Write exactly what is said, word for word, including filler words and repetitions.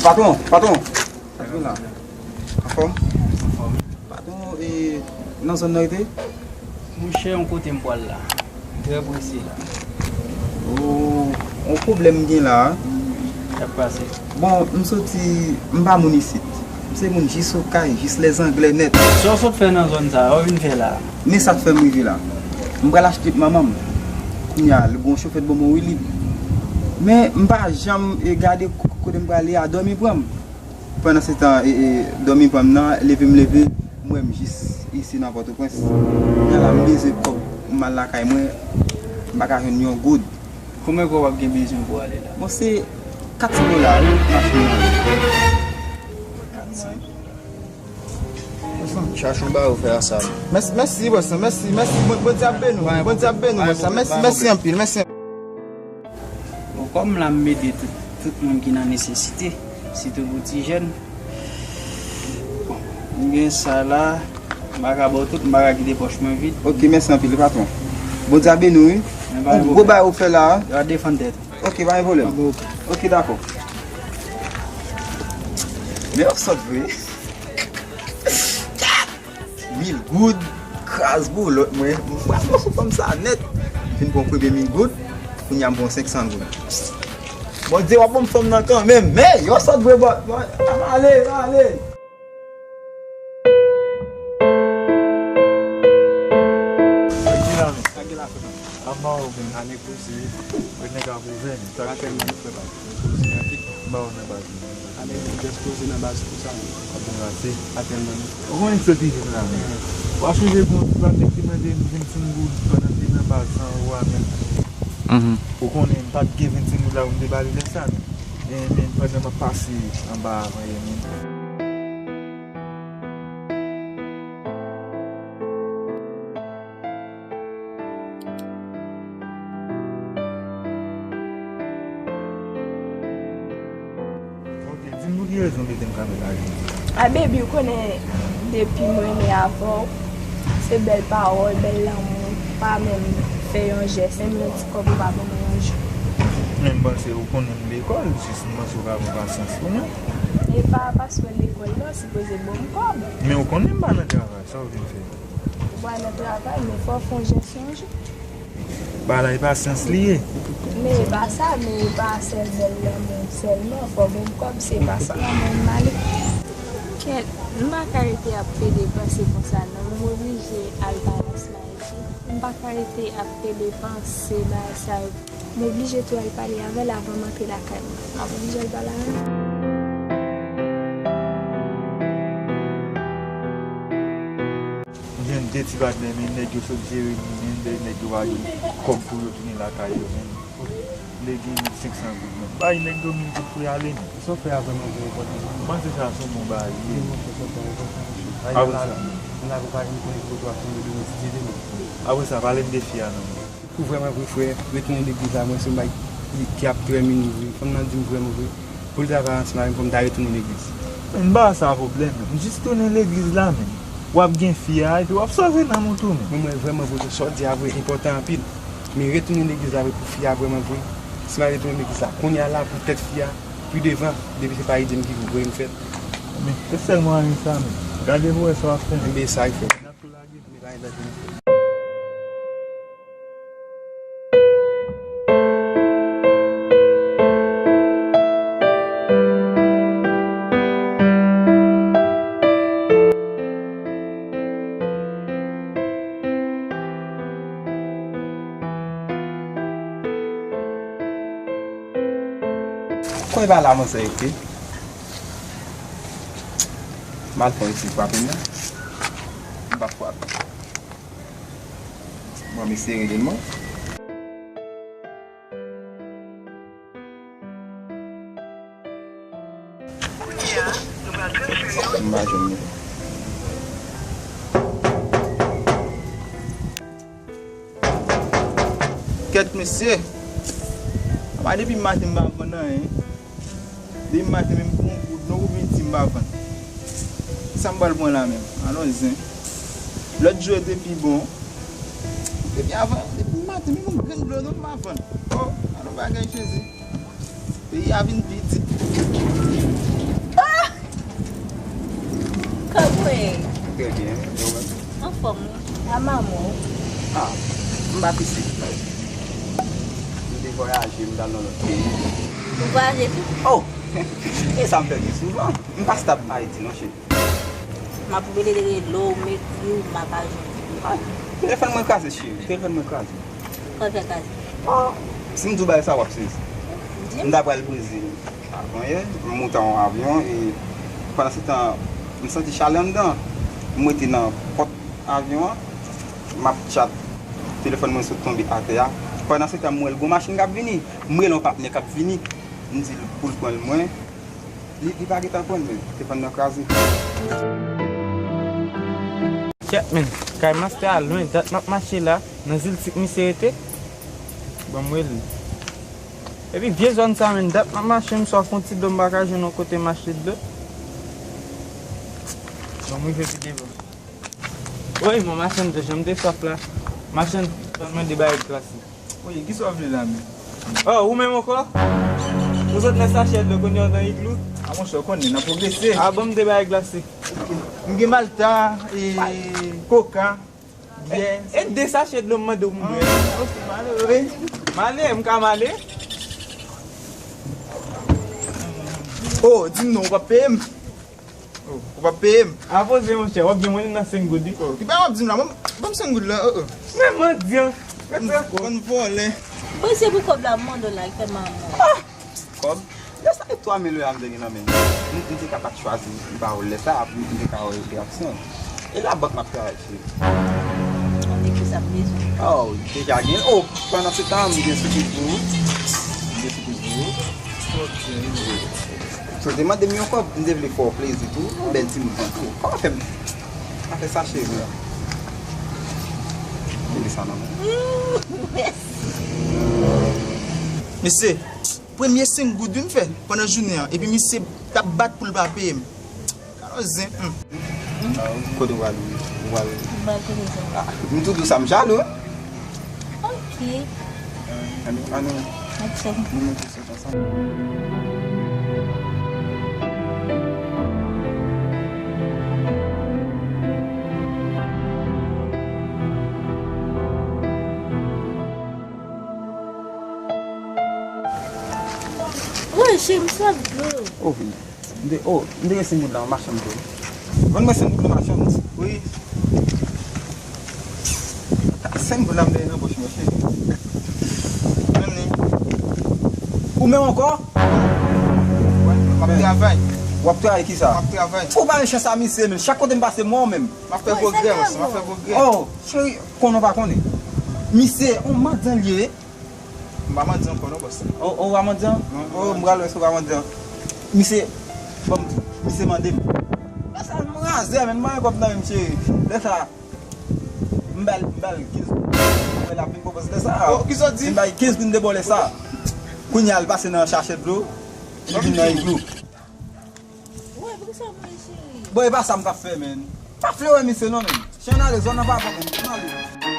Patwon, patwon. Patwon la. Anfòm? Patwon, e, nan zòn nan rete? Monchè, yon kote m pral la. M trè prese la. Oh, yon pwoblèm m gen la. Sa k pase? Bon, m soti, m pa moun isit. M se moun jis Okay, jis Lèzanglè nèt. Sa w sot fè nan zòn sa a, w vin fè la? Men sa k fè m rive la. M pral achte pou manman m. Kounye a, l gon chofè t ban mwen wi li. Men m pa janm, e, gade ko-, kote m prale a, dòmi pran m. Pandan se tan, e, e, dòmi pran m nan, leve m leve, m wè m jis isi nan Pòtoprens. Kounye a la, m bezwen kòb pou m al lakay mwen, m pa ka jwenn yon goud. Konbyen kòb w ap gen bezwen pou w ale la? Bon, se kat san dola wi, machin nan. Kat san dola. Chache yon bagay ou fè a sa. Mèsi, mèsi, bòs lan, mèsi, mèsi. Bon, Bondye ap beni w, Bondye ap beni w, bòs lan. Mèsi, mèsi anpil, mèsi anpil. Bon, kòm la m ede tout, tout moun ki nan nesesite, sitou pou ti jèn. Bon, m gen sa la, m pa ka ba w tout, m pa ka kite pòch mwen vid. Ok, mèsi anpil, patwon. Bondye a beni w, wi. Men pa gen pwoblèm. Gwo bagay ou fè la a. Yo a defann tèt. Ok, pa gen pwoblèm. Ok, dakò. Men w sòt vre. Mil goud, kraz boulòt mwen. M pral pran sou fanm sa nèt. M fin pran premye mil goud, kounye a m pran senk san goud. Bondye w ap ban m fanm nan kanmenm. Men, yo sòt vre, bò, bò, m ale, m ale. Sa k gen la, men? Sa k gen la, frè m? Kòman ou menm? Ane poze, mwen nèg ap ouvè, men sa k fè m? Atèlman, frè pa m. Poze nan kit, ba w nan baz. Ane, m jis poze nan baz konsa, men. Ap bon gate. Atèlman. Ou konnen ki soti jis la, men. Ou pa sonje gon ti pa nèg te mande m vennsenk goud pandan m te nan baz san euro a, men. Ou konnen m pa t gen vennsenk goud la pou m te ba li lè sa, men. Men, men pandan m ap pase anba avan yè, men. Ok, di m pou ki rezon w te di m kanpe la jodi a? A, baby, ou konnen depi m renmen avè w, se bèl pawòl, bèl lanmou, pa menm fè yon jès, menm yon ti kòb ou pa ban mwen yon jou. Men m panse ou konnen m lekòl, jis m panse ou ka pran pasyans pou mwen. E pa paske w lekòl non, sipoze ban m kòb. Men ou konnen m pa nan travay, sa w vin fè? Ou pa nan travay, men fò w fè yon jès yon jou. Bagay la e pasyans li ye. Men e pa sa, men e pa sèl bèl lanmou sèlman, fò gen kòb, se pa sa. Lanmou m ale. Kèt, m pa ka rete ap pede panse konsa non, m oblije al pale ansanm avè l. M pa ka rete ap pede panse bagay sa yo. M oblije tou al pale avè l avan m antre lakay mwen. M ap oblije al pale avè l. M jwenn de ti patnè, men nèg yo sot jere m, men de nèg yo pa gen kòb pou yo tounen lakay yo, men. M te gen senk san goud, men. Bay nèg yo mil goud pou y ale, men. Sa w fè a vrèman vre enpòtan. M panse sa se yon bon bagay li ye. Wi, monchè, sa w fè a enpòtan, monchè. Apre sa? M la pou pa vin konnen ki kote w ap tonbe demen ti tete, men. Apre sa, pale m de fi a non, men. Pou vrèman vre, frè, retounen legliz la, mwen se yon bagay ki, ki ap trè mini vre. Fanm nan di m vrèman vre. Pou l travay ansanm avè m pou m ta retounen legliz. Men m pa sa pwoblèm, men. Jis tounen legliz la, men. W ap gen fi a, epi w ap sove nanm ou tou, men. Mwen, mwen vrèman vre, sa w di a vre, enpòtan anpil. Men retounen legliz la vre pou fi a vrèman vre. Si m al retounen legliz la, kounye a la pou tèt fi a, pi devan, depi se pa ide m ki pou voye m fè l. Men, se sèl mwayen sa, men. Gade pou wè sa w ap fè. Enben, sa k fèt. N ap tou lage. Men pa gen danje, non. Kòman e pa la, manzè, ok? M al fè yon ti frape m nan. M pa frape. Bon, m eseye rele l, non. M pa jwenn li. Kèt mesye. Apa depi maten m pa vann anyen. Depi maten menm pou yon goud non ou vin di m pa vann. Sa m pral pran la menm? Alò zen. Lòt jou yo te pi bon. Depi avan, depi maten menm yon grenn dlo non m pa vann. Oh, alò bagay Jezi. Peyi a vin pi di. Kòman w ye? Trè byen, e ou menm? Anfòm, wi. A manman w? A, m pa t isit. M te vwayaje, m t al nan lòt peyi. Ou vwayaje tou? O! E sa m fè byen souvan. M pa stab Ayiti non, cheri. M ap rele, rele w, m ekri w, m pa ka jwenn ou. A, telefòn mwen kraze, cheri. Telefòn mwen kraze. Kòman l fè kraze? A, si m di w bagay sa, w ap sezi. Di m. M ta pral Brezil. Avanyè, m moute yon avyon e pandan se tan, m santi chalè anndan. M rete nan pòt avyon an, m ap tchat. Telefòn mwen sot tonbe atè a. Pandan se tan, m wè l gon machin k ap vini. M rele yon patnè k ap vini. M di l pou l pran l mwen. Li, li pa gentan pran l, men telefòn nan kraze. Kèt, men, kay mastè a lwen, dat m ap mache la, nan Ziltik misye rete. Ban m rele. Epi vye zòn sa, men, dat m ap mache, m swaf yon ti dlo, m pa ka jwenn yon kote m achte dlo. Bon, m rive pi devan. Woy, mwen machann, jan m te swaf la. Machann, mwen de bagay glase. Woy, kisa w vle la menm? O, ou menm ankò? Ou sot nan sachè dlo, kounye a w nan iglou? A, monchè, w konnen, n ap pwogrese. A, ban m de bagay glase. M gen Malta, e, Coca, byè. E, e de sachè dlo m mande w pou m bwè. A, ok, m ale, wi. M ale, m ka m ale? O, di m non, ou p ap peye m? O, ou p ap peye m? A poze, monchè, w ap gen mwen nan senk goud, wi. O, ki bagay w ap di m la? Ban m, ban m senk goud la, o, o. Men mandyan. Konn vòlè. Bon, se pou kòb la, m mande w la, l fè m mal. A! Kòb? Lè sa, e twa mil dola m te gen nan men m. M, m te ka pa t chwazi, m pa wè lè sa, m, m te ka wè reyaksyon. E labank m ap travay, cheri. Konnen ki sa m bezwen. O, deja gen. O, pandan se tan, m gen sipriz pou ou. M gen sipriz pou ou. Ok. So, te mande m yon kòb, m te vle fè w plezi tou. Yon bèl timoun tankou w. Kòman fè m pa fè sa, cheri? Kite sa nan men. Mèsi. Mesye, premye senk goud wi m fè pandan jounen an, epi misye t ap bat pou l pa peye m. Gad yon zen, hmm. Kote w pral, ou pral? M pral kote sa. A, m tou dous sa, m jalou, wi. Ok. Ann, ann, ann. Ok. Nou monte sot ansanm. Woy, cheri, m swaf dlo. O, m te, o, m te gen senk goud la, machann tou. Vann mwen senk goud la, machann. Wi. Senk goud la m te gen nan pòch mwen, cheri. Vann li. Ou menm ankò? Wi, m ap travay. W ap travay kisa? M ap travay. Ou pa gen chans a misye, menm. Chak kote m pase, m wè w menm. M ap fè pwogrè, bòs, m ap fè pwogrè. O, cheri, konnen w pa konnen. Misye, yon mandyan l ye. M pa mandyan ankò non, bòs. O, o, w pa mandyan? Non, o, m pral wè si w pa mandyan. Misye, bon, misye mande m. Lè sa, m razè, men m pa gen kòb nan men m, cheri. Lè sa, m ba l, m ba l kenz goud. Mwen l ap vin pwopòz lè sa. O, kisa w di? M ba l kenz goud, m te ba w lè sa. Kounye a, l pase nan sachè dlo, li vin nan iglou. Woy, poukisa w mouye, cheri? Bon, e pa sa m t ap fè, menn. Pa fle wè misye non, menn. Si ann ale, zòn nan pa bon, menn. Ann ale.